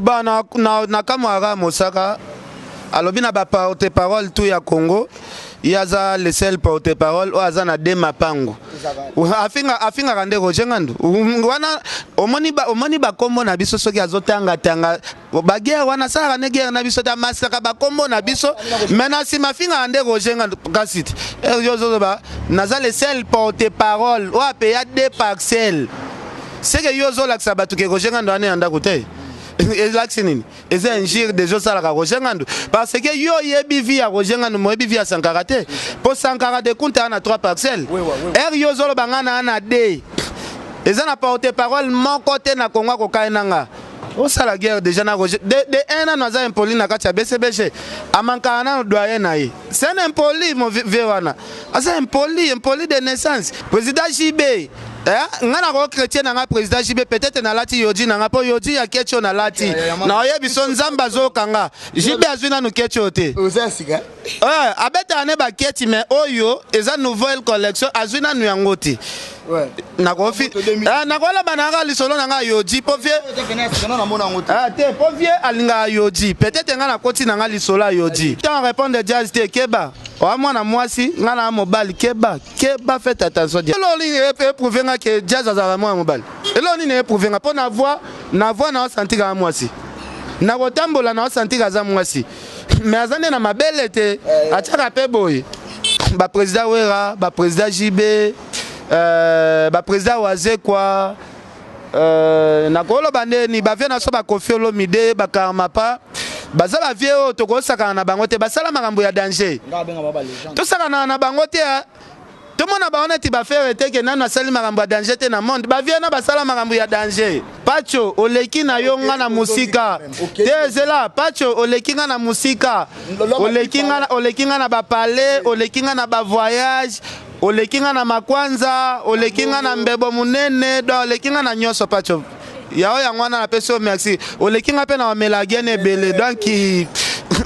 Bon, na kamwaka mosaka alobi na baporte parole tout ya Congo, ye aza le seul porte parole oyo aza na de mapango. Afingaka nde Roger Ngandu wana. Omoni bakombo na biso, soki azotangatanga baguerre wana, asalaka nde guerre na biso te, amasaka bakombo na biso, mais na nsima afingaka nde Roger Ngandu. Kasi te, yo ozoloba naza le seul porte parole oyo apeya deux parcelles, seke yo ozolakisa bato ke Roger Ngandu wana ya ndako te. Elakisi nini? Eza injure déjà osalaka Roger Ngandu, parce que yo oyebi vie ya Roger Ngandu, moyebi vie ya Sankara te, mpo Sankara de Kunta na 3 parcelles. Ere yo ozoloba nga na d eza na porte parole moko te na Kongo akokai nanga. Osala guerre déjà na Roger de un nano aza impoli na kati ya BCBG, amankaka nano doyen na ye. C'est un impoli, mo vieux wana aza impoli, impoli de naissance. Président JB, nga na ko chrétien na nga, président JB, peut-être nalati yodi na nga mpo yodi ya keti oyo nalati, naoyebi so Nzambe azokanga. JB azwi nanu keti oyo te. Abetaka ne baketi, mais oyo eza nouvelle collection, azwi nanu yango te. Nakoloba na nga lisolo na nga yodi mpo vieux te, mpo vieux alingaka yodi. Peut-être nga nakoti na nga lisolo ya yodi. Ntango répondre Jazz te, keba, oa mwana mwasi, nga na mobali, keba, keba, faites attention. Eloko nini eprouve nga ke Jazz azalaka mwana mobali? Eloko nini eprouve nga? Mpo na voix na osantika mwasi, na kotambola na osantika aza mwasi, mais aza nde na mabele te, atiaka mpe boye. Baprésident Wera, baprésident JB, baprésident Wazekwa, nakoloba ndeni bavieux na so, baKoffi Olomide, baKarmapa, baza bavieux oyo tokosakana na bango te. Basala makambo ya danger, tosakana na bango te. Tomona bango neti baFerre te, ke nanu asali makambo ya danger te na monde. Bavieux na basala makambo ya danger. Pacho, oleki na yo nga na mosika te. Ezela, Pacho, oleki nga na mosika, oleki nga na bapale, oleki nga na bavoyage, oleki nga na makwanza, oleki nga na mbebo monene, donc oleki nga na nyonso. Pacho, yao yango wana napesi yo merci. Oleki nga mpe na bamela gene ebele, donc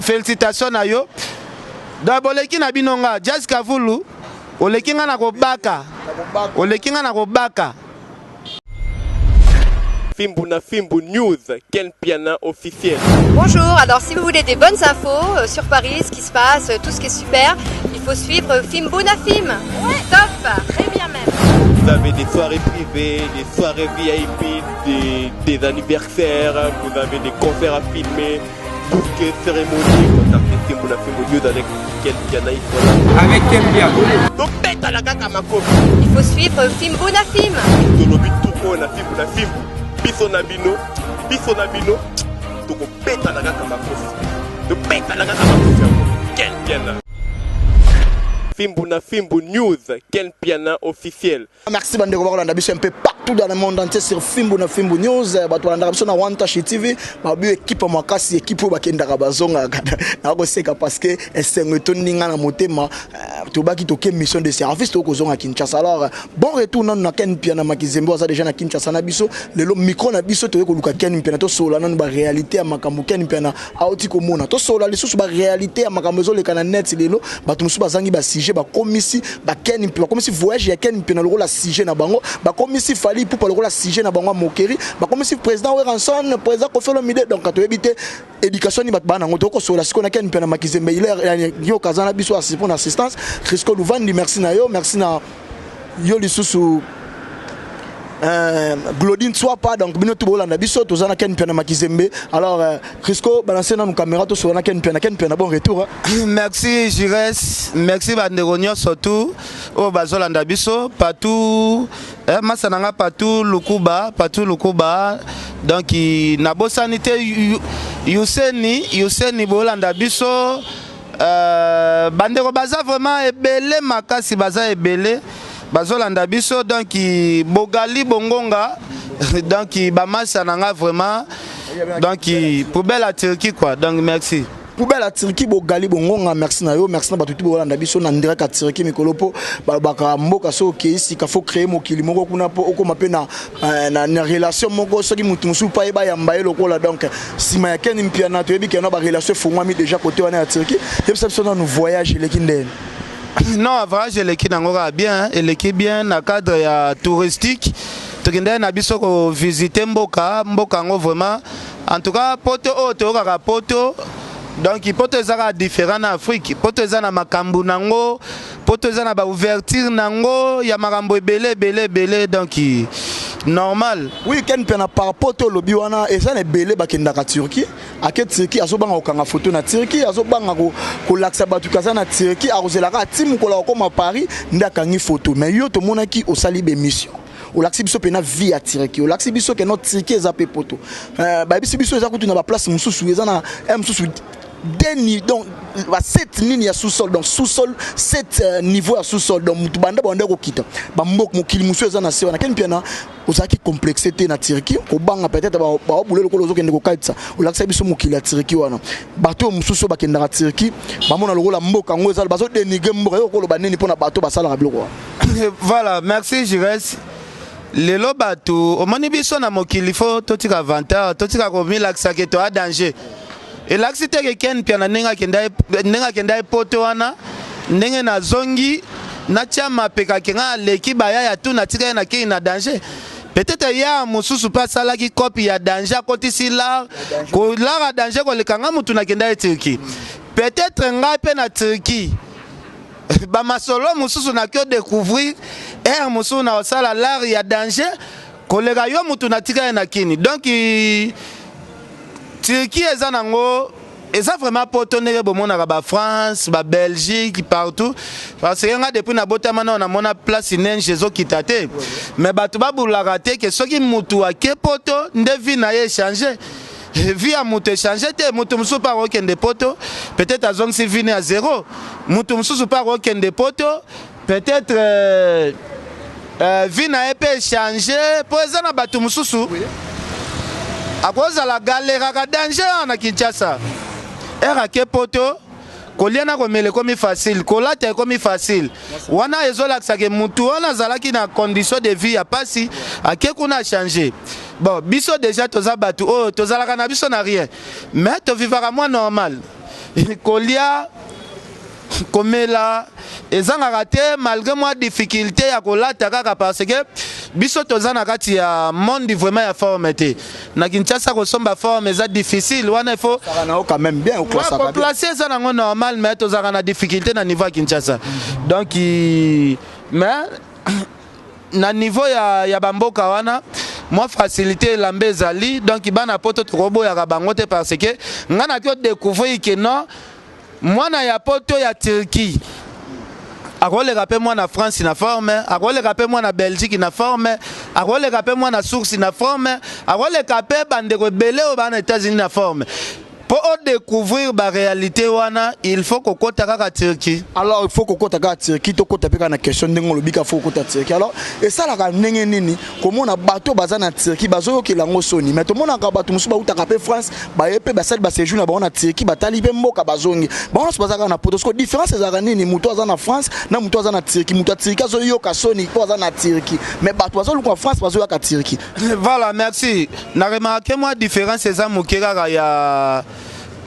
félicitation na yo. Donc boleki na bino nga. Jazz Kavulu, oleki nga na kobaka, oleki nga na kobaka. Fimbu na Fimbu News, Ken Piana officiel. Bonjour, alors si vous voulez des bonnes infos sur Paris, ce qui se passe, tout ce qui est super, il faut suivre Fimbu na Fim. Ouais, top, très bien même. Vous avez des soirées privées, des soirées VIP, des anniversaires, vous avez des concerts à filmer, tout ce qui est cérémonie, contactez Fimbu na Fimbu News avec Ken Piana, ils sont là. Avec Ken Piana. Donc, bête la kaka makofi. Il faut suivre Fimbu na Fim. Tolobi tuko na Fimbu na Fimbu. Biso na bino, biso na bino, tokobeta na kaka makofi. Tobeta na kaka makofi yango. Ken Piana. Fimbu na Fimbu News, Ken Piana officiel. Merci bandeko bakolanda biso un peu partout dans le monde entier sur Fimbu na Fimbu News. Bato balandaka biso na Wantashi TV, babi équipe makasi, équipe oyo bakendaka bazongaka. Nakoseka parce que esengo etondi nga na motema. Tobaki toke mission de service, tokozonga Kinshasa. Alors bon retour nanu na Ken Piana Makizembe, aza déjà na Kinshasa na biso. Lelo micro na biso, toye koluka Ken Mpiana, tosola nanu baréalité ya makambo Ken Mpiana auti komona, tosola lisusu baréalité ya makambo ezoleka na net. Lelo bato mosusu bazangi basujet, bakomisi baken, bakomisi voyage ya Ken Mpiana lokola sujet na bango, bakomisi Fally Ipupa lokola sujet na bango ya mokeri, bakomisi président Werrason, président Koffi Olomide. Donc toyebi te éducation ni bato baa nango. Tokosola sikoyo na Ken Mpiana Makizembe. Yo kaza na biso mpona assistance, Crisco Luvandi, merci na yo, merci na yo lisusu, Glodine Swapa. Donc bino tout bolanda biso, toza na Ken Mpiana Makizembe. Alors Crisco, balancer nanu caméra, tosola na Ken Mpiana. Ken Mpiana, bon retour, hein. Merci Jires, merci bandeko nyonso tu oyo bazolanda biso partout. Masa na nga partout Lukuba, partout Lukuba, donc nabosani te Yuseni, Yuseni, bolanda biso. Bandeko baza vraiment ebele makasi, baza ebele bazolanda biso. Donc Bogali Bongonga, donc bamasa na nga vraiment, donc poubelle à Turquie quoi, donc merci. Poubelle ya Turquie, Bogali Bongonga, merci na yo, merci na bato tu bolanda biso na direct ya Turquie. Mikolo mpo balobaka mboka so okei sika, faut créer mokili moko kuna mpo okóma mpe na relation moko, soki motu mosusu mpo ayeba yamba ye lokola. Donc nsima ya Ken Mpiana, toyebi keno barelation efungwami déjà côté wana ya Turquie. Yebisa biso nanu, voyage eleki ndeni? Non, voyage eleki nango kaka bien, eleki bien na cadre ya touristique. Tokendaki na biso kovisite mboka, mboka yango vraiment. En tout cas, poto oyo toyokaka poto, donc poto eza kaka différent na Afrique. Poto eza na makambo nango, poto eza na baouverture nango ya makambo ebele ebele ebele, donc normal. Oui, Ken Mpiana, par rapport to olobi wana, eza na ebele bakendaka Turquie, ake Turquie, azobanga kokanga foto na Turquie, azobanga kolakisa bato kaza na Turquie, akozelaka ati mokolo akokoma Paris nde akangi foto. Mais yo tomonaki osali bémission, olakisi biso mpena vie ya Turquie, olakisi biso ke no Turquie eza mpe poto. Bayebisi biso eza kutu na baplace mosusu, eza na mosusu deni, donc ba sept nini ya sous-sol, donc sous-sol sept niveau ya sous-sol, donc mutu banda banda kokita bamboka mokili mosusu eza na se wana. Ken Mpiana, ozalaki complexe te na Turquie, kobanga peut-être baobule lokola ozokende kokatisa? Olakisa biso mokili ya Turquie wana. Bato oyo mosusu oyo bakendaka Turquie bamona lokola mboka yango eza, bazodénigrer mboka. Yo koloba nini mpona bato basalaka biloko wana? Voilà, merci Jires. Lelo bato omoni biso na mokili, fo totika vantard, totika komilakisaka toya danger. Elakisi te ke Ken Mpiana, ndenge akenda ye poto wana, ndenge nazongi natia mapeka ke ngai aleki baya ya tu, natika ye nakei na danger. Peut-être ya mosusu mpe asalaki kopi ya danger, akotisi lar kolara danger koleka ngai mutu nakenda ye Turquie. Peut-être ngai mpe na Turquie bamasolo mosusu naki odécouvrir aire mosusu na kosala l'art ya danger koleka yo mutu natika ye na kini. Donc Turquie eza nango, eza vraiment poto ndenge bomonaka bafrance, babelgique, partout, parce que nga depuis nabotama nao namona place neige ezokita te. Mais bato babulaka te ke soki mutu ake poto nde vie na ye échange. Vie ya moto échange te. Moto mosusu mpe akokende poto, peut-être azongisi vie ne ya zéro. Moto mosusu mpe akokende poto, peut-être vie na ye mpe échange, mpo eza na bato mosusu akozala galeraka danger awa na Kinshasa, ere ake poto, kolia na komela ekomi facile, kolata ekomi facile. Wana ezolakisaka mutu wana azalaki na condition de vie ya pasi, ake kuna achange. Bon, biso déjà toza bato oyo tozalaka na biso na rien, mais tovivaka mwa normal, kolia, komela ezangaka te, malgré mwa difficulté ya kolata kaka, parce que biso toza na kati ya monde vraiment ya forme te. Na Kinshasa kosomba forme eza difficile wana, il faut quand même bien. Koplace eza nango normal, mais tozalaka na difficulté na niveau ya Kinshasa. Donc mais na niveau ya bamboka wana mwa facilité elamba ezali. Donc bana poto tokoboyaka bango te, parce que ngai naki odécouvrir ke non, mwana ya poto ya Turquie akoleka mpe mwana France na forme, akoleka mpe mwana Belgique na forme, akoleka mpe mwana Suisse na forme, akoleka mpe bandeko ebele oyo baa na États-Unis na forme. Mpo odécouvrir baréalité wana, il faut kokɔta kaka Turquie. Alors il faut kokɔta kaka Turquie. Tokɔta mpe kaka na question ndenge olobi ka faut kokɔta Turquie. Alors esalaka ndenge nini komona bato baza na Turquie bazoyokela yango soni? Mais tomonaka bato mosusu bautaka mpe France, baye mpe basali baséjour na bango na Turquie, batali mpe mboka, bazongi. Bango nyonso baza kaka na poto. Siko différence ezalaka nini, moto aza na France na moto aza na Turquie? Moto ya Turquie azoyoka soni mpo aza na Turquie, mais bato bazoluka France bazoyaka Turquie. Voilà, merci. Na remarque mwa différence eza moke kaka ya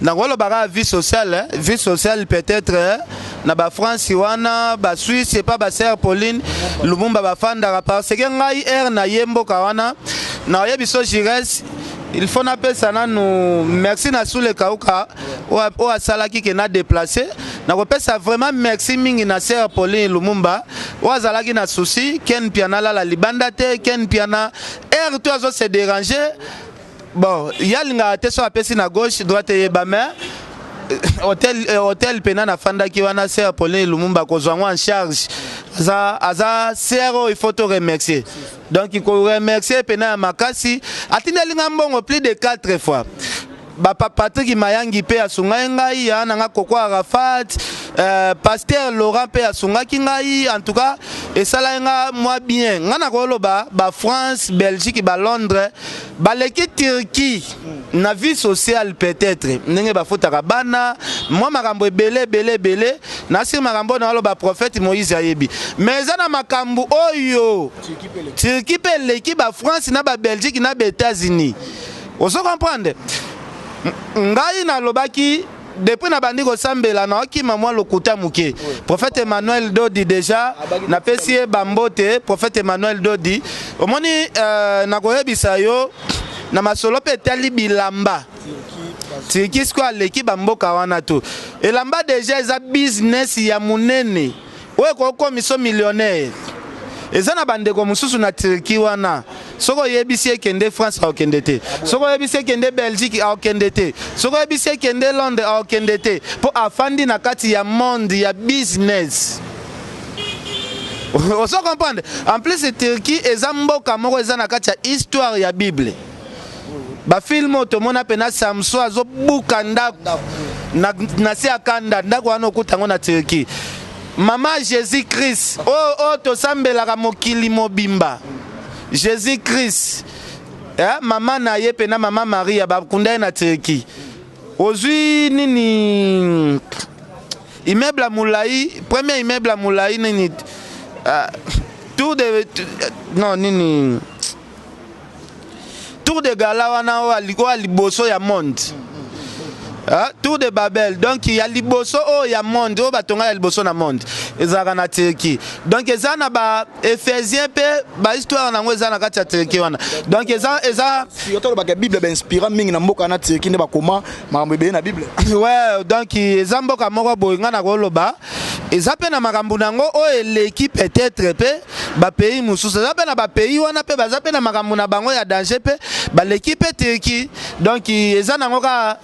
nakolobaka vie sociale, hein? Vie sociale peut-être, hein? Na bafrance wana, basuisse epa basœur Pauline Lumumba bafandaka, parce que ngai aire na ye mboka wana nayebi so Jires. Il faut napesa nanu merci na Sule Kauka oyo asalaki ke na déplace. Nakopesa vraiment merci mingi na sœur Pauline Lumumba oyo azalaki na souci Ken Mpiana alala libanda te. Ken Mpiana aire to azo se déranger. Bon, ye alingaka te so apesi na gauche, droite eyeba, mais hôtel mpena nafandaki wana, sœur Pauline Lumumba kozwa yango en charge. Aza sœur oyo il faut to remercier. Donc koremercier mpena ya makasi, atindeli nga mbongo plus de 4 fois. Bapa Patrik Mayangi mpe asungai ngai, ya nanga koko Arafat, pasteur Laurent mpe asungaki ngai. En tout cas esalaki nga mwa bien. Ngai nakoloba bafrance, Belgique, balondres baleki Turquie na vie sociale, peut-être ndenge bafutaka bana, mwa makambo ebele ebele ebele. Nasiri makambo oyo nakoloba, prophète Moïse ayebi, mais eza na makambo oyo Turquie mpe eleki bafrance na babelgique na baétats-unis. Ozo comprendre? Ngai nalobaki depuis nabandi kosambela, naokima mwa lokuta moke. Prophète Emmanuel Dodi, déjà napesi ye bambote. Prophète Emmanuel Dodi, omoni, nakoyebisa yo Na masolo mpe etali bilamba, Turquie sikoyo aleki bamboka wana to elamba deja eza business ya monene oyo ekokomisa millionnaire. Eza na bandeko mosusu na Turquie wana, soki oyebisi ekende France, akokende te. Soki oyebisi ekende Belgique, akokende te. Soki oyebisi ekende Londres, akokende te, mpo afandi na kati ya monde ya business. Ozo comprendre? En plus, Turquie eza mboka moko eza na kati ya histoire ya Bible. Bafilme oyo tomona mpena Samson azobuka ndako na se ya kanda, ndako wana okuta yango na Turquie. Mama Jésus Christ oyo, oyo tosambelaka mokili mobimba, Jésus Christ, eh, mama na ye mpena mama Maria, bakunda ye na Turquie. Ozwi nini, immeuble ya molai, premier immeuble ya molai nini, tour de, non, nini, tour de gala wana, oyo ya liboso ya monde, ah, tour de Babel. Donc ya liboso oyo ya monde, oyo batonga ya liboso na monde, ezalaka na Turquie. Donc eza na ba Éphésien mpe bahistoire nango eza na kati ya Turquie wana. Donc eza Tolobaka Bible bainspira mingi na mboka na Turquie, nde bakoma makambo ebele na Bible. Ouais, donc eza mboka moko boye ngai nakoloba eza mpe na makambo nango oyo eleki peut-être mpe bapays mosusu. Eza mpe na bapays wana mpe baza mpe na makambo na bango ya danger, mpe baleki mpe Turquie. Donc eza nango kaka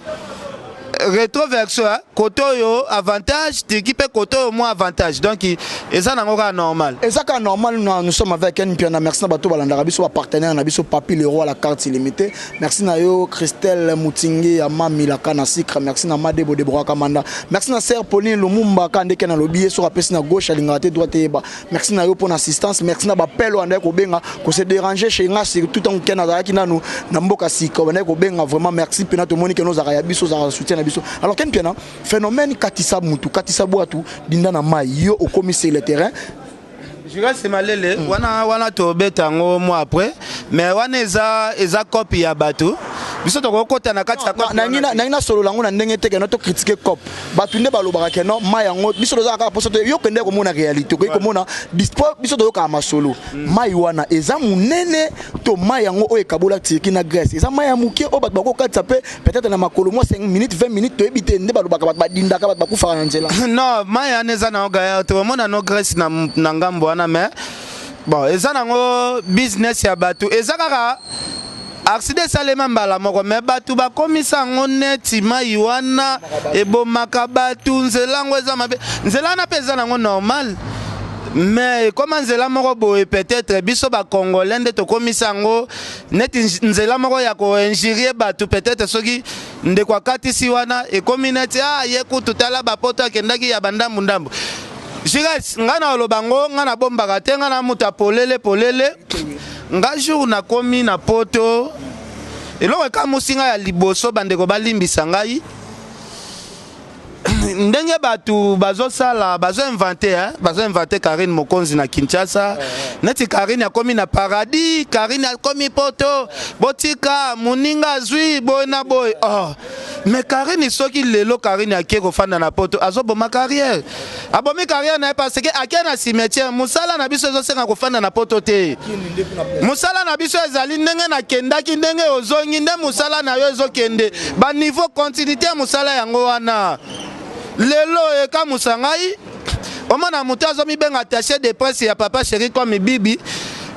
rétroversion, côté oyo avantage Turquie, mpe côté oyo mwa avantage. Donc eza nango kaka normal. Eza kaka normal. Na nous sommes avec Ken Mpiana. Merci na bato balandaka biso, bapartenaire na biso, Papi Leroy, la carte illimitée. Merci na yo Christelle Mutingi ya Mami Laka na Sikra. Merci na Madebo Debora Kamanda. Merci na sœur Pauline Lumumba, ka ndeke na lobi ye soki apesi na gauche, alingaka te droite eyeba. Merci na yo mpo na assistance. Merci na bapele oyo andaki kobenga, kose déranger chez nga, surtout ntango Ken azalaki nanu na mboka sika, bandaki kobenga. Vraiment merci mpena. Tomoni keno ozalaka ya biso, ozalaka soutien na biso. Alors Ken Mpiana, phénomène katisa mutu, katisa bwatu, dinda na mai, yo okomi sur le terrain. Jules Malele, wana wana tobeta yango mwa après, mais wana eza cope ya bato, biso tokokota na kati ya cope. Nangi nasolola yango na ndenge te keno tocritiquer cope. Bato nde balobaka keno mai yango, biso tozala kaka mposa yo kende komona réalité, okoki komona dispo. Biso toyokaka masolo, mai wana eza monene to mai yango oyo ekabola Turquie na Grèce eza mai ya moke oyo bato bakokatisa mpe peut-être na makolo mwa 5 minutes, 20 minutes, toyebi te. Nde balobaka bato badindaka, bato bakufaka na nzela. Non, mai wana eza nango gaya, tokomona no Grèce na ngambo wana. Mais bon, eza nango business ya bato. Eza kaka accident esalema mbala moko, mais bato bakomisa yango neti mai wana ebomaka bato, nzela yango eza mabe. Nzela wana mpe eza nango normal, mais ekoma nzela moko boye, peut-être biso bacongolais nde tokomisa yango neti nzela moko ya koinjurier bato. Peut-être soki ndeko akatisi wana, ekomi neti ah, ye kutu tala bapoto akendaki ya bandambu ndambu. Jires, ngai na oloba ngo, ngai nabombaka te, ngai na moto ya polele polele. Nga jour nakomi na poto, eloko ekamusi ngai ya liboso, bandeko balimbisa ngai, ndenge bato bazosala, bazoinventer, hein? Bazoinventer Karine Mokonzi na Kinshasa, neti Karine akomi na paradis, Karine akomi poto, botika moninga azwi boye na boye. Oh. Mais Karine, soki lelo Karine ake kofanda na poto, azoboma carrière, abomi carrière na ye, parce que ake na cimetière. Mosala na biso ezosenga kofanda na poto te. Mosala na biso ezali ndenge nakendaki, ndenge ozongi, nde mosala na yo ezokende baniveau, continuité ya mosala yango wana. Lelo ekamusa ngai, omona moto azomibenga attaché de presse ya Papa Chéri comme Bibi,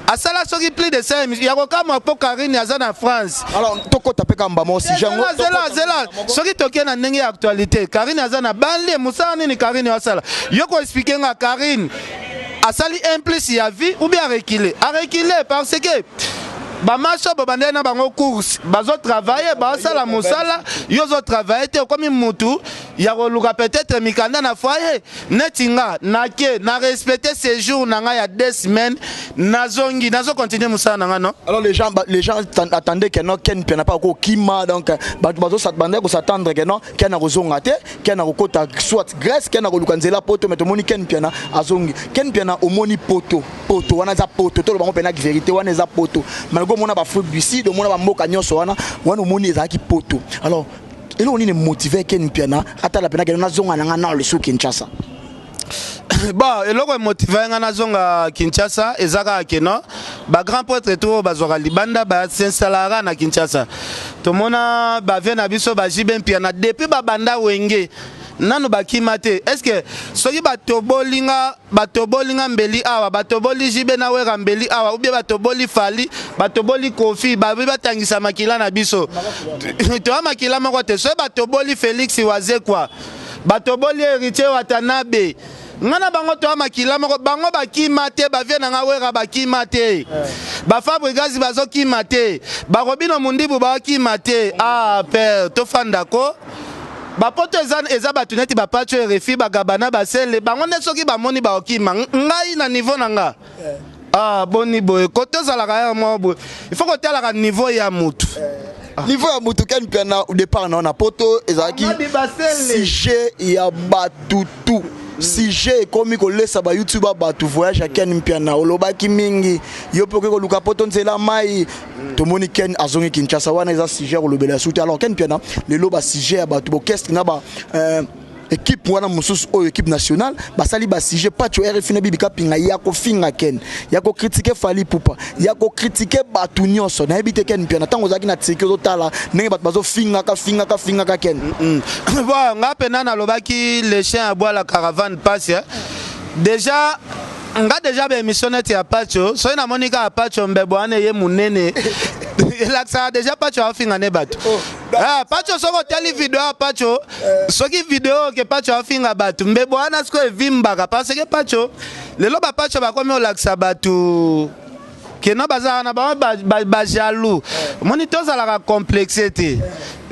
asala soki plus de 5 ya kokamwa mpo Karine aza na France. Alors tokota mpe kamba mo sujet yango. Zela, zela. Soki tokei na ndenge ya actualité, Karine aza na banlie, mosala nini Karine asala? Yo koexpliquer nga, Karine asali un plus ya vie ou bien arekile? Arekile, parce que bamaso bobandeli na bango course, bazotravailler, bazosala mosala. Yo ozotravailler te, okomi mutu ya koluka peut-être mikanda na foyer. Neti nga nake na respecte séjour na ngai ya 2 semaines, nazongi, nazocontinue mosala na ngai, non? Alors les gens attendaient que non, Ken Mpiana pa kokima. Donc bato bazobandaki kos'attendre que non, Ken akozonga te, Ken akokota soit Grèce, Ken akoluka nzela poto. Mais tomoni Ken Mpiana azongi. Ken Mpiana, omoni poto, poto wana eza poto, toloba ngo mpena vérité, wana eza poto. Malgré omona baAfrique du Sud, omona bamboka nyonso wana wana, omoni ezalaki poto. Alors eloko nini motive Ken Mpiana atala mpena kene nazonga na nga na lesu Kinshasa? Bon, eloko emotive nga nazonga Kinshasa eza kaka keno Ba grand prêtre tout oyo bazwaka libanda ba s'installaka na Kinshasa. Tomona ba vieux na biso ba JB Mpiana depuis babanda Wenge nanu bakima te. Est-ce que soki batoboli nga, batoboli nga mbeli awa, batoboli JB na Werra mbeli awa, ou bien batoboli Fally, batoboli Koffi, babi batangisa makila na biso, toya makila moko te. Soki batoboli Felix Wazekwa, batoboli Héritier Watanabe, nga na bango toya makila moko. Bango bakima te, ba vieux na nga Werra bakima te, ba Fabregas bazokima te, barobino Mundibu bakima te. Ah père, tofandako. Bapoto eza bato neti bapacho, RFI, bagabana, basele bango nde soki bamoni baokima. Ngai na niveau na nga, ah, boni boye, kote ozalaka ya moko boye, il faut kotalaka niveau ya mutu. Niveau ya mutu. Ken Mpiana, départ na poto ezalaki Amadi Basele. Sujet ya bato tu, sujet ekomi kolesa bayoutube ya bato. Voyage ya Ken Mpiana, olobaki mingi, yo mpe okoki koluka poto nzela mai. Tomoni Ken azongi Kinshasa, wana eza sujet ya kolobela su te. Alors Ken Mpiana, lelo basujet ya bato bokestre na ba équipe wana mosusu oyo équipe nationale basali basujet, Pacho RFI na Bibi Kapinga, ya kofinga Ken, ya kocritiquer Fally Ipupa, ya kocritiquer bato nyonso. Nayebi te, Ken Mpiana, ntango ozalaki na Turquie, ozotala ndenge bato bazofingaka, fingaka, fingaka Ken. Bon, nga mpena nalobaki: le chien aboie, la caravane passe, hein. Déjà nga déjà baémission neti ya Pacho, soki namoni kaka Pacho mbebo wana eye monene, elakisaka déjà Pacho afinga ne bato. Ah, Pacho, soki otali video ya Pacho, soki video ke Pacho afinga bato, mbebo wana sikoyo evimbaka, parce que Pacho lelo, bapacho bakomi olakisa bato keno bazalaka na bango bajaloux. Omoni, tozalaka complexe te.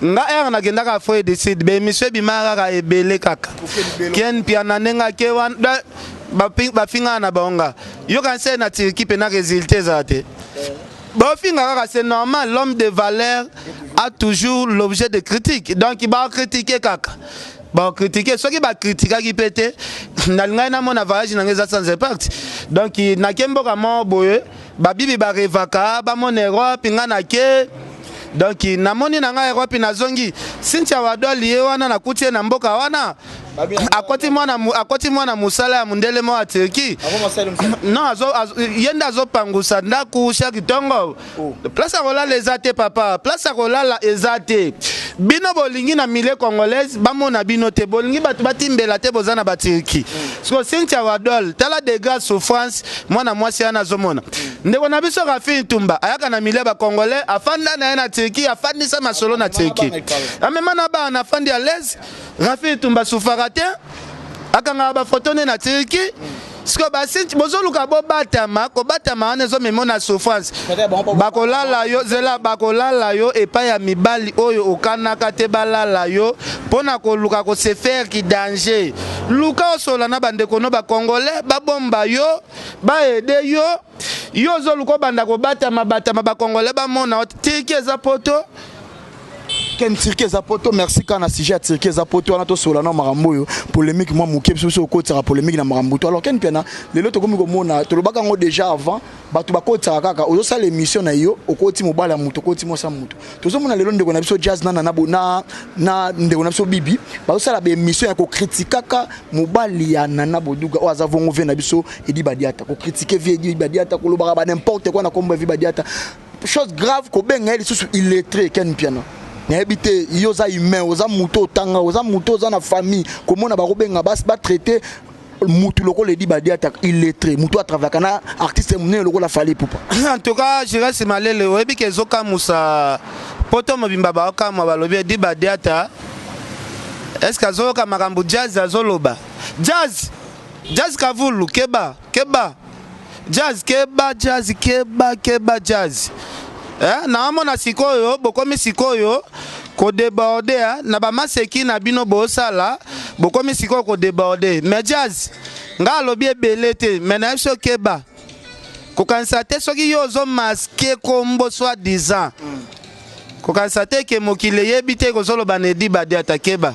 Nga ere nakendaka Afrique du Sud, baémission ebimaka kaka ebele kaka Ken Mpiana, ndenge ake wana bafingaka na bango. Nga yoka nse na Turquie mpe na résultat ezala te, baofinga kaka, c'est normal. L'homme de valeur a toujours l'objet de critique, donc bacritiquer kaka, bacritiquer. Soki bacritiquaki mpe te, nalingai namona voyage na ngai eza sans impact. Donc nake mboka moko boye, babibi barêvaka bamona Europe, nga nake. Donc namoni na ngai Europe, nazongi. Cynthia Wadol ye wana, nakuti ye na mboka wana, akoti mwana mosala ya mondele moko ya Turquie. Non, ye nde azopangusa ndako chaque ntongo. Place ya kolala eza te, papa, place ya kolala eza te. Bino bolingi na milieu congolaise bamona bino te, bolingi bato batimbela te, boza na baturquie. Siko Cynthia Wadol, tala degré souffrance mwana mwasi wana azomona. Ndeko na biso Rafi Ntumba ayaka na milieu bacongolais, afanda na ye na Turquie, afandisa masolo na Turquie, amema na bana, afandi à l'aise. Rafi Ntumba sufaka te, akangaka bafoto nde na Turquie. Sikoyo basinti bozoluka bobatama, kobatama wana ezomema na souffrance. Bakolala yo zela, bakolala yo epai ya mibali oyo okanaka te, balala yo mpo na koluka kose faire ki danger. Luka osola na bandeko no bacongolais, babomba yo, baaider yo. Yo ozoluka obanda kobatama batama, bacongolais bamona. Turquie eza poto. Ken, Turquie eza poto. Merci. Kaka na sujet ya Turquie eza poto wana, tosola na makambo oyo polémique mwa moke. Biso okotisaka polémique na makambo to. Alors Ken Mpiana, lelo tokomi komona, tolobaka yango déjà avant, bato bakotisaka kaka. Ozosala émission na yo, okoti mobali ya moto, okoti mwasi ya moto. Tozomona lelo ndeko na biso Jazz na ndeko na biso Bibi bazosala baémission ya kocritiquaka mobali ya Nana Boduga oyo aza vongo vieux na biso Edi Badiata, kocritiquer vieux Edi Badiata, kolobaka ba n'importe quoi na kombo ya vieux Badiata. Chose grave, kobenga ye lisusu illettré. Ken Mpiana, nayebi te, yo oza humain, oza moto otanga, oza moto oza na famille, komona bakobenga, batraiter mutu lokola Edi Badiata illettré, mutu atravaillaka na artiste monene lokola Fally Ipupa? En tout cas, Jirasi Malele, oyebi ke ezokamusa poto mobimba. Baokamwa, balobi Edi Badiata, est ce que azoyoka makambo Jazz azoloba? Jazz, Jazz Kavulu, keba, keba Jazz, keba Jazz, keba, keba Jazz. Eh, naomona sikoyo bokomi sikoyo kodéborder na bamaseki na bino bosala, bokomi sikoyo kodéborder. Mais Jazz, nga alobi ebele te, mais nayebi so keba, kokanisa te soki yo ozomasquer kombo soi disant, kokanisa te ke mokili eyebi te kozoloba na Edi Badiata. Keba.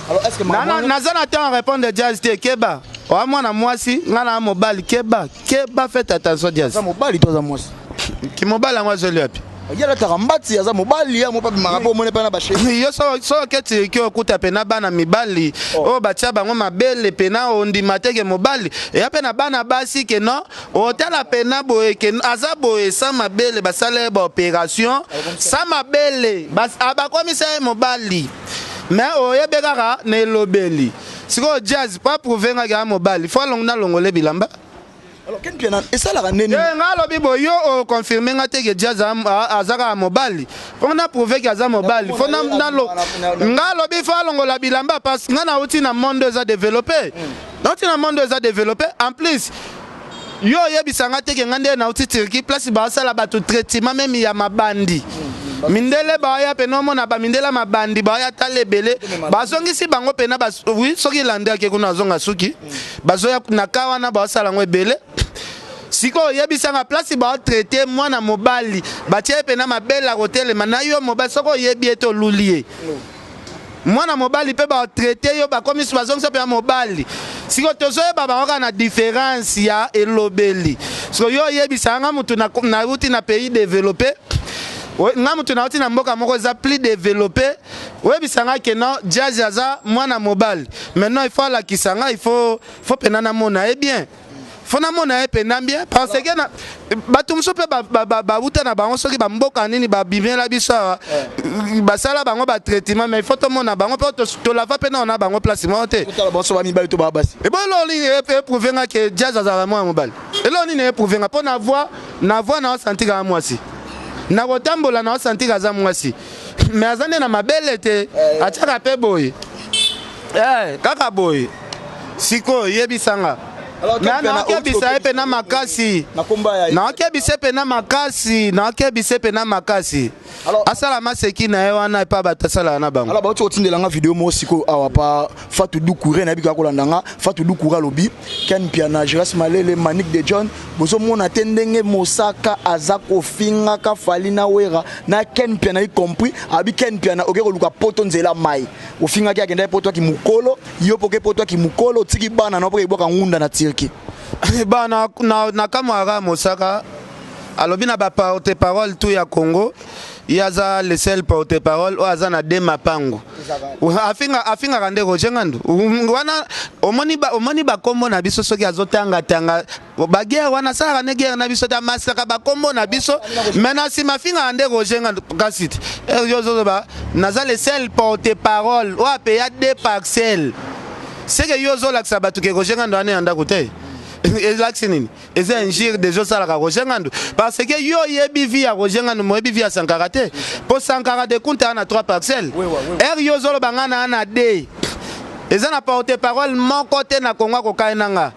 Alors est ce que Naza na temps répondre Jazz te. Keba, oa mwana mwasi, nga na mobali. Keba, keba, faites attention Jazz. Aza mobali to aza mwasi? Kimobali yango azoli wapi? Ye alataka mbati, aza mobali ya mopa, bimaka mpo omoni mpe na bachéri. Yo so oke Turquie, okuta pena bana mibali oyo batia bango mabele pena, ondima te ke mobali eya mpe na bana basi ke non. Otala pena boye ke aza boye sans mabele, basala ye baopération sans mabele, bakomisa ye mobali, mais oyebi kaka na elobeli. Sikoyo Jazz po aprouver ngaki aza mobali, fo nalongole bilamba. Alors Ken Mpiana, esalaka ndeni? Nga alobi boye, yo oconfirme nga te ke Jazz aza kaka mobali. Mpo na prouver ke aza mobali, fo nga alobi fo alongola bilamba, parce nga nauti na monde eza développé, nauti na monde eza développé. En plus, yo oyebisa nga te ke nga nde nauti Turquie, place baosala bato traitement même ya mabandi. Mindele baoya pena, omona bamindele mabandi baoya, tala ebele bazongisi bango pena. Oui, soki lande ake kuna, azonga suki, bazoya na ka wana, baosala yango ebele. Sikoyo oyebisanga place baotraite mwana mobali, batie ye pena mabele, akotelema na yo mobali? Soki oyebi ye te, oluli ye mwana mobali mpe baotraite yo, bakomisi, bazongisa mpe ya mobali. Sikoyo tozoyeba bango kaka na différence ya elobeli. Sikoyo yo oyebisaka nga mutu nauti na pays développé, nga mutu nauti na mboka moko eza plus développé, oyebisa nga ke non, Jazz aza mwana mobali. Maintenant il faut alakisa nga, il faut pena namona ye bien, fo namona ye mpenza bien, parce que na bato mosusu mpe bauta na bango soki bamboka nini, babimela biso awa, basala bango batraitement, mais il faut tomona bango mpe tolava mpe nao na bango place moko te. Totala banso bamibali to baa basi. Ebo eloko nini eprouve nga ke Jazz azalaka mwana mobali? Eloko nini eprouve nga? Mpo na voix na osentir kaka mwasi, na kotambola na osentir aza mwasi, mais aza nde na mabele te, atiaka mpe boye, kaka boye. Sikoyo yebisanga, naokebisa ye mpena makasi, naokebisa ye mpena makasi, naokebisa ye mpena makasi, asala maseki na ye wana epa bato asalaka na bango. Alors bauti kotindelanga video moko sikoyo awa pa Fatou Doucouré, nayebi kaka kolanda nga. Fatou Doucouré alobi: Ken Mpiana, Giras Malele, Manik de John, bozomona te ndenge Mosaka aza kofingaka Fally na Wera na Ken Mpiana, y compris abi Ken Mpiana oke koluka poto nzela mai, ofingaki, akendaki poto aki mokolo, yo mpo oke poto aki mokolo, otiki bana na mpo ebwaka ngunda na Turquie. Ba na kamwaka Mosaka alobi na baporte parole tout ya Congo, ye aza le seul porte parole oyo aza na de mapango. Afingaka nde Roger Ngandu wana. Omoni bakombo na biso, soki azotangatanga baguerre wana, asalaka nde guerre na biso te, amaskaka bakombo na biso, mais na nsima afingaka nde Roger Ngandu. Kasi te yo ozoloba naza le seul porte parole oyo apeya deux parcelles, seke yo ozolakisa bato ke Roger Ngandu wana ya ndako te. Elakisi nini? Eza injure déjà osalaka Roger Ngandu, parce que yo oyebi vie ya Roger Ngandu, moyebi vie ya Sankara te, mpo Sankara de Kunta na 3 parcelles ere, yo ozoloba nga na d eza na porte parole moko te na Kongo akokai nanga.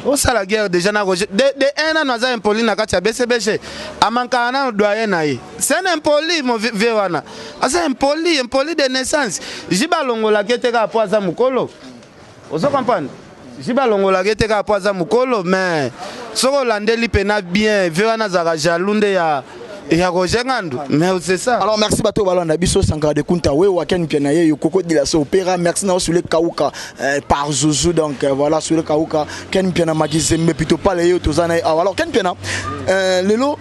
Osala guerre déjà na Roger de un nano aza impoli na kati ya BCBG, amankaka nano doyen na ye. C'est un impoli mo vie wana, aza impoli, impoli de naissance. Jiba alongolaki te kaka mpo aza mokolo, ozo comprendre? Jiba alongolaki te kaka mpo aza mokolo, mais soki olandeli mpena bien, vie wana azalaka jaloux nde ya Roger Ngandu, mais c'est ça. Alors merci bato balanda biso. Sankara de Kunta we wa Ken Mpiana ye Koko de la Opéra, merci na Sule Kauka par Zuzu. Donc voilà, Sule Kauka, Ken Mpiana Makizembe plutôt pas les tozana. Alors Ken Mpiana, lelo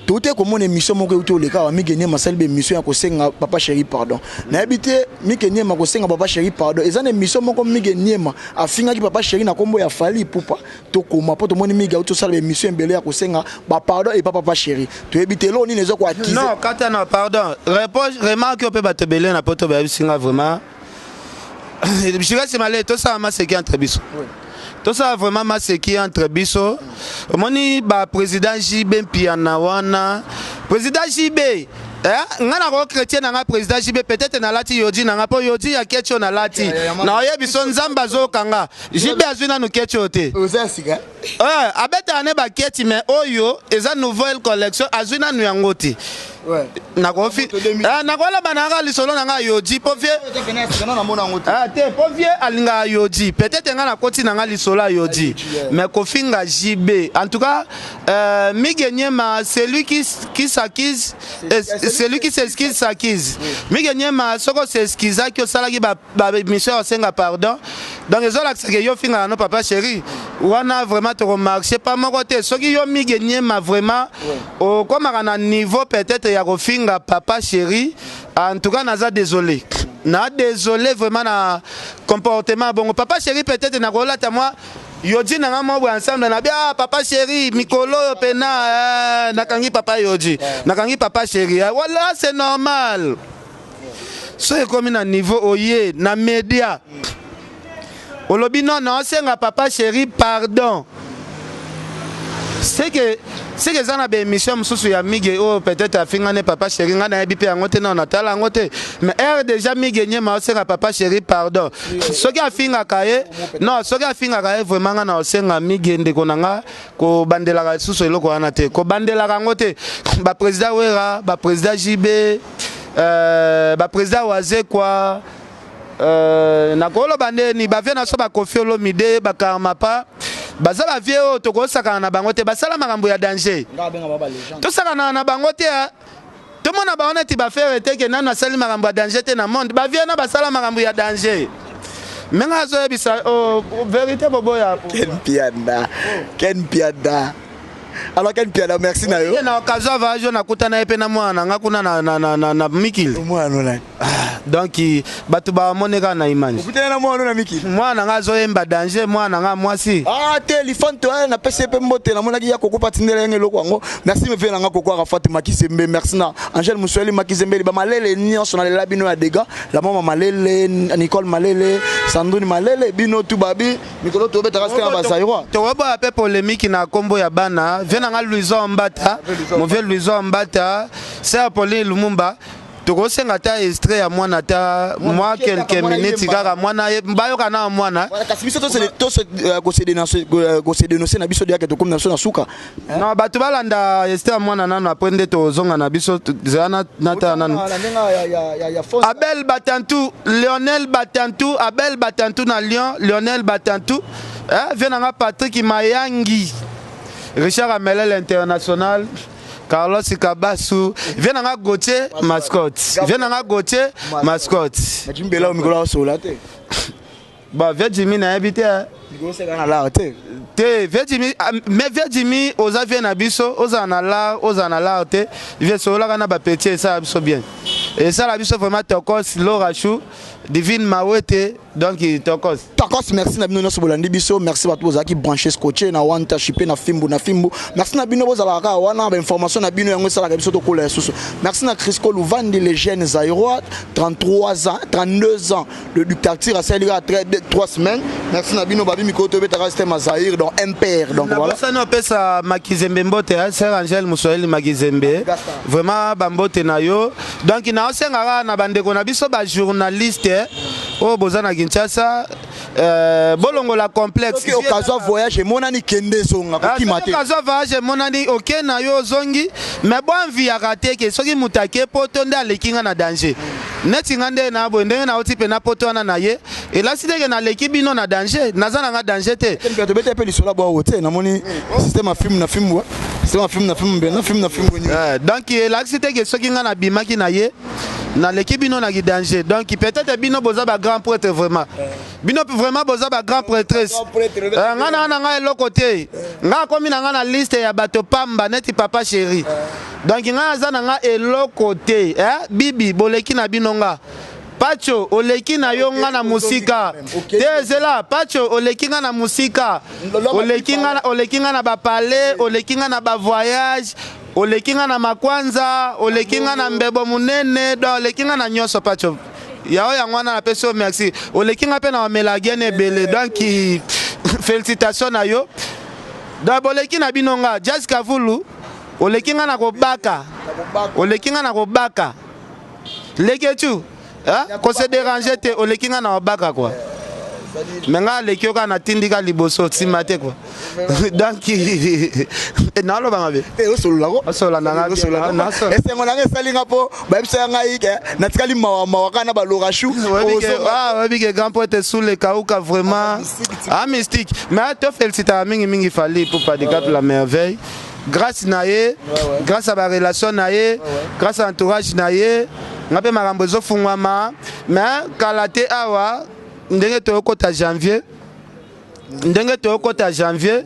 toute komona émission moko euti oleka wa Mike Niema, asali baémission ya kosenga Papa Chéri pardon. Nayebi te, Mike Niema kosenga Papa Chéri pardon, eza na émission moko Mike Niema afingaki Papa Chéri na nkombo ya Fally Ipupa. Tokoma mpo tomoni Mike auti osala baémission ebele ya kosenga bapardon epa Papa Chéri. Toyebi te eloko nini eza koakize. Non, kata na pardon, reproche, remarque oyo mpe bato ebele na poto bayebisi nga vraiment. Jurasi Male, tosala maseki entre biso, tosala vraiment maseki entre biso. Omoni baprésident JB Mpiana wana, président JB, nga na chrétien na nga, président JB, peut-être nalati yodi na nga mpo yodi ya keti oyo nalati, naoyebi so Nzambe azokanga. JB azwi nanu keti oyo te. Abetaka ne baketi, mais oyo eza nouvelle collection, azwi nanu yango te. Nakoloba na nga lisolo na nga yodi mpo vie te, mpo vie alingaka yodi. Peut-être nga nakoti na nga lisolo ya yodi, mais kofinga JB, en tout cas, Mige Nyema, celui qui s'accuse, celui qui s'excuse s'accuse. Mige Nyema, soko s'excusaki, osalaki bamission ya kosenga pardon, donc ezolakisaka yo ofingaka no Papa Chéri. Wana vraiment tokomarche pa moko te. Soki yo Mige Niema vraiment okomaka na niveau peut-être ya kofinga papa chéri, en tout cas naza désolé, na désolé vraiment na comportement bongo. Papa chéri, peut-être nakolata mwa yoji na nga moko boye ensemble na bi, ah, papa chéri, mikolo oyo pena, eh, nakangi papa yoji, nakangi papa chéri, eh, voilà, c'est normal. So ekomi na niveau oye na média, olobi non, naosenga papa chéri pardon, c'est que eza na baémission mosusu ya Mige oyo peut-être afingani papa chéri. Ngai nayebi mpe yango te, nano natala yango te, mais heure déjà Mige Nyema osenga papa chéri pardon, soki afingaka ye, non, soki afingaka ye vraiment, ngai na osenga Mige, ndeko na nga, kobandelaka lisusu eloko wana te, kobandelaka yango te. Baprésident Wera, baprésident JB, baprésident Wazekwa, nakoloba ndeni bavieux na so, baKoffi Olomide, baKarmapa, baza bavieux oyo tokosakana na bango te. Basala makambo ya danger, tosakana na bango te. Tomona bango neti baFerre te, ke nanu asali makambo ya danger te na monde. Bavieux na basala makambo ya danger, ndenge azoyebisa, oh, vérité boboya. Ken Piana, Ken Piana, alors Ken Piana, merci na yo. Na occasion ya voyage nakutana ye mpe na mwana na nga kuna na mikili. Mwana nani? Ah, donc bato bamoni kaka na image. Okutana na mwana na mikili? Mwana na nga azoyemba danger, mwana na nga mwasi. Ah te, lifanto napesi ye mpe mbote. Namonaki ya koko patindela yenge eloko yango. Merci meve na nga koko Arafat Makizembe, merci na Angèle Musweli Makizembe, bamalele nyonso nalela bino ya dega la mama Malele, Nicole Malele, Sandrine Malele, bino tu babi mikolo tobetaka site na bazaïrois. Tokoboya mpe polémique na nkombo ya bana. Vieux na nga Louison Mbata, mon vieux Louison Mbata, sœur Pauline Lumumba, tokosenga ata extrait ya mwana, ata mwa quelques minutes kaka, mwana bayoka na mwana. Kasi biso kose dénoncer na biso deyake, tokomi na biso na suka. Non, bato balanda extrait ya mwana nano, après nde tozonga na biso. Zela natala nano. Abel Batantu, Lionel Batantu, Abel Batantu na Lyon, Lionel Batantu, vieux na nga Patrick Mayangi, Richard Amelel international, Carlos Kabasu, vieux na nga Gauthier Mascotte, vieux na nga Gauthier Mascotte. Jimbela, mikolo asola te. Bon, vieux Jimmy nayebi te. Mikolo na lar te. Te, vieux Jimmy, mais vieux Jimmy oza vieux na biso, ozala na lar, ozala na lar te, vieux sololaka na bapetits, esala biso bien, esala biso vraiment tokos. Laura Chou, Divine Mawete, donc tokos. Tokos, merci na bino nyonso bolandi biso. Merci bato bozalaki branché, scotché na Wanta Chipe na Fimbu na Fimbu. Merci na bino bozalaka kaka wana, bainformation na bino yango esalaka biso tokola lisusu. Merci na Crisco Luvandi, le jeune zaïrois, 33 ans, 32 ans de dictature, asali kaka 3 semaines. Merci na bino babi mikolo tobetaka système ya Zaïre, donc MPR, donc voilà. Nabosani opesa Makizembe mbote, sœur Angèle Moswahili Makizembe, vraiment bambote na yo. Donc naosengaka na bandeko na biso bajournaliste oyo boza na Kinshasa, bolongola complexe. Soki okazwa voyage emonani, kende, ezonga, kokima te. Okazwa voyage emonani, oke na yo, ozongi, mais boenviaka te ke soki moto ake poto nde aleki nga na danger. Neti nga nde na boye, ndenge nauti mpe na poto wana na ye, elasi teke naleki bino na danger, naza na nga danger te. Tobeta mpe lisolo bwawo te. Namoni système ya film na film, système ya film na film, mbe na film na film. Donc elakisi teke soki nga nabimaki na ye, naleki bino na danger. Donc peut-être bino boza bagrand prêtre, vraiment bino vraiment boza bagrand prêtresse, nga na ngai eloko te. Nga akomi na nga na liste ya bato pamba neti papa chéri, donc ngai aza na nga eloko te. Bibi boleki na bino nga. Pacho, oleki na yo nga na mosika te. Ezela Pacho, oleki nga na mosika, oleki nga na bapale, oleki nga na bavoyage, oleki nga na makwanza, oleki nga na mbebo monene, donc oleki nga na nyonso. Pacho yao, yango wana napesi yo merci. Oleki nga mpe na bamela gene ebele, donc félicitation na yo. Donc boleki na bino nga. Jazz Kavulu, oleki nga na kobaka, oleki nga na kobaka. Leketu kose déranger te, oleki nga na kobaka quoi, mais nga aleki yo kaka natindika liboso, nsima te quoi. Donc naloba mabe. Osololako. Osola nanga. Esengo nanga esalinga mpo bayebisa ngai ke natikali mawa kaka na balorashu. Oyebi ke grand poète Sule Kauka vraiment ah mystique, mais to félicitaka mingimingi Fally Ipupa Dicap la Merveille. Grâce na ye, grâce à barelation na ye, grâce à entourage na ye, nga mpe makambo ezofungwama. Mais kala te awa, ndenge toyokota janvier. Ndenge toyokota janvier,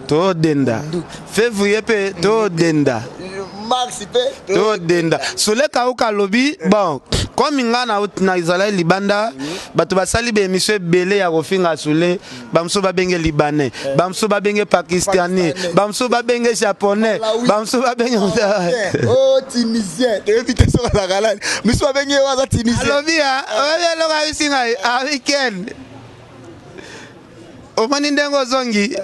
todenda. Février mpe todenda. Mars mpe Todenda. Sule Kauka alobi, bon, komi nga nazalaki libanda, bato basali baémission ebele ya kofinga Sule. Bamosusu babenge Libanais, bamosusu babenge Pakistanais, bamosusu babenge Japonais, bamosusu babenge O Tunisien, toyebi te soki azalaka nani. Misu babengi ye aza Tunisien. Alobi a oyebi eloko ayebisi ngai aweekend: omoni ndenge ozongi,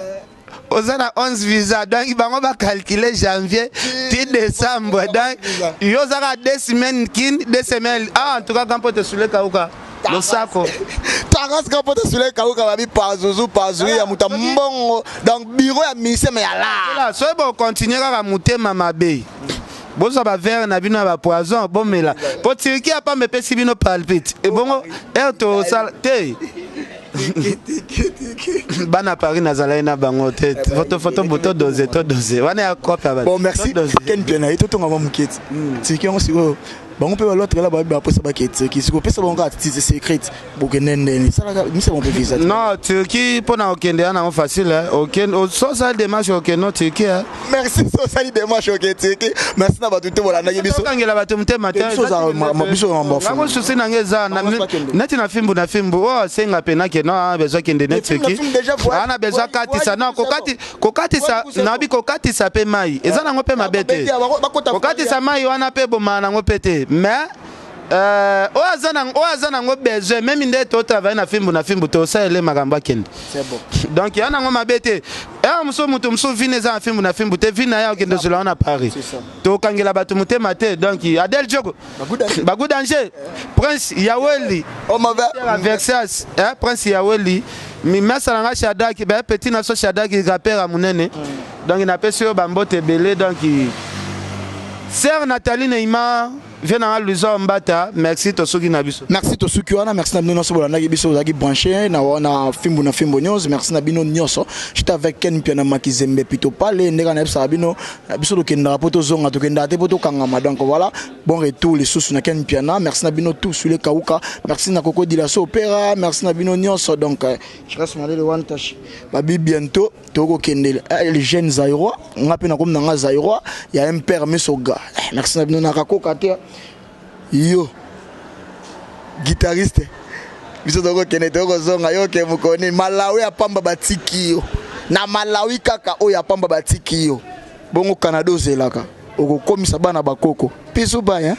oza na 11 visa. Donc bango bacalcule janvier ti décembre, donc yo ozaka 2 semaines kin, 2 semaines. Ah, en tout cas, kampo te Sule Kauka, losako. Taras kapo te Sule Kauka, babi pazuzu pazui ya moto ya mbongo, donc bureau ya ministère me ya la. Soki bokontinue kaka motema mabe, bozwa baverre na bino ya bapoison, bomela, po Turquie ya pamba epesi bino palpite. Ebongo ere tosala te, bana Paris nazalaki na bango te. Foto foto bo todose todose wana ya cope ya bato. Bon, merci Ken mpe na ye totonga mwa moketi Turquie yango. Sikoyo bango mpe balotrekala babi baposa bakee Turquie. Sikoyo opesa bango kaka titre secret, bokende ndeni salaka misa bango mpe visa. Non, Turquie mpona kokende ya nango facile. So osali démarche, okende no Turquie. Merci. So osali démarche, okende Turquie. Merci na bato te bolandaki biso. Okangela bato motema te. Biso. Nango susi nango eza neti na fimbu na fimbu oyo asenga mpe nakende no besoin kende ne Turquie, ana besoin katisa. Non, kokatisa nabi kokatisa mpe mai eza nango mpe mabe te. Kokatisa mai wana mpe ebomaka nango mpe te, mais oyo aza nango besoin, même nde totravaille na fimbu na fimbu, tosalele makambo akende. Donc ya nango mabe te. Ere mosusu moto mosusu vine eza na fimbu na fimbu te, vi na ye akende ozela wana Paris. Tokangela bato motema te. Donc Adel Jogo, Bagu Danger, Prince Yaweli Vexas, Prince Yaweli, mimasa na nga Shadaki, ba petit na so Shadaki, rapper ya monene. Donc napesi oyo bambote ebele. Donc sœur Nathalie Neymar, vie na nga Luisa Mbata, merci. Tosuki na biso. Merci, tosuki wana. Merci na bino nyonso bolandaki biso, ozalaki branché na Fimbu na Fimbu News. Merci na bino nyonso. J'étais avec Ken Piana Makizembe pito pale. Ndenge nayebisaka bino, biso tokendaka mpo tozonga, tokendaka te mpo tokangama. Donc voilà, bon retour lisusu na Ken Piana. Merci na bino tous sur le Kauka, merci na Koko Dilaso Opéra, merci na bino nyonso. Donc je reste malele one touch, babi bientôt tokokende les jeunes Zaïrois. Nga mpe nakomi nanga Zaïrois ya MPR Misoga. Merci na bino. Nakakoka te, yo guitariste. Biso tokokende, tokozonga. Yo ke mokoni Malawi ya pamba batiki yo na Malawi kaka oyo ya pamba batiki yo bongo. Canada ozelaka okokomisa bana bakoko pisu baya.